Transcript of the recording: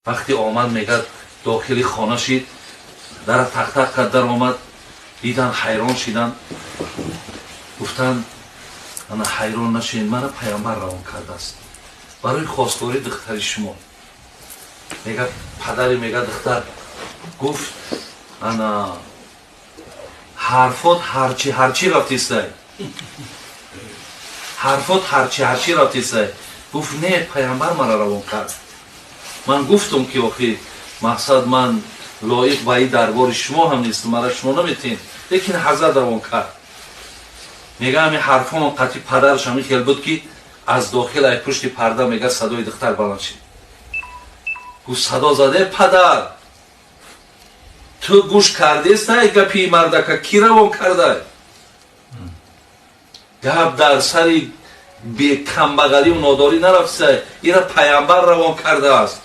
Вақте омад, мегӯяд, дохили хона шид, дара тақтақ кард, дар омад, дидан, ҳайрон шиданд. Гуфтанд: «Ана, ҳайрон нашед, мана паямбар равон кардааст барои хостгории духтари шумо». Мега, падари, мега, духтар гуфт: «Ана, ҳарфот ҳарчи ҳарчи рафтистай, ҳарфот ҳарчи ҳарчи рафтистай». Гуфт: «Не, паямбар мара равон кард. Ман гуфтум, ки охи, мақсад, ман лоиқ ба и дарбори шумо ҳам нестам, мара шумо наметиҳед, лекин ҳазрат равон кард». Мега, ҳами ҳарфон қатъи падараш ҳамин хел буд, ки аз дохил, ай пушти парда, мега, садои духтар баланд шид. Гуфт, садо заде: «Падар, ту гӯш кардестай гапи мардака? Ки равон кардай? Гап дар сари бекамбағалию нодорӣ нарафтисай, ира паямбар равон кардааст».